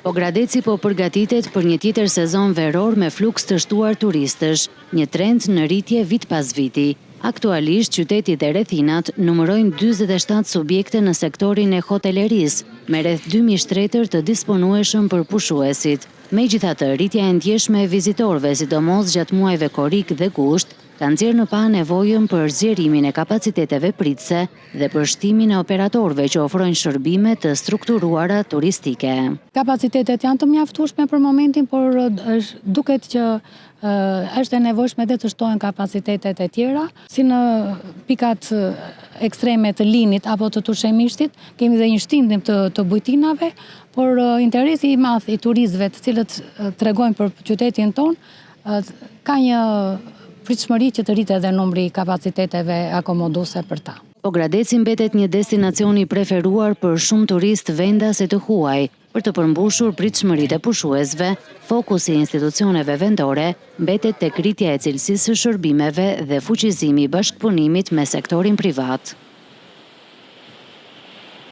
Pogradeci po përgatitet për një tjetër sezon veror me fluks të shtuar turistësh, një trend në rritje vit pas viti. Aktualisht, qyteti dhe rrethinat numërojnë 47 subjekte në sektorin e hotelerisë, me rreth 2000 shtretër të disponueshëm për pushuesit. Megjithatë, rritja e ndjeshme e vizitorëve, sidomos gjatë muajve korrik dhe gusht, ka nxjerrë në pah nevojën për zgjerimin e kapaciteteve pritëse dhe për shtimin e operatorëve që ofrojnë shërbime të strukturuara turistike. Kapacitetet janë të mjaftueshme për momentin, por duket që është e nevojshme edhe të shtohen kapacitetet e tjera, si në pikat ekstreme të Linit apo të Tushemishtit, kemi dhe një shtim të, të bujtinave, por interesi i madh i turistëve të cilët tregojnë për qytetin tonë, ka një pritshmëri që të rritet edhe numri i kapaciteteve akomoduese për ta. Pogradeci mbetet një destinacion i preferuar për shumë turistë vendas e të huaj. Për të përmbushur pritshmëritë e pushuesve, fokusi i institucioneve vendore mbetet tek rritja e cilësisë së shërbimeve dhe fuqizimi i bashkëpunimit me sektorin privat.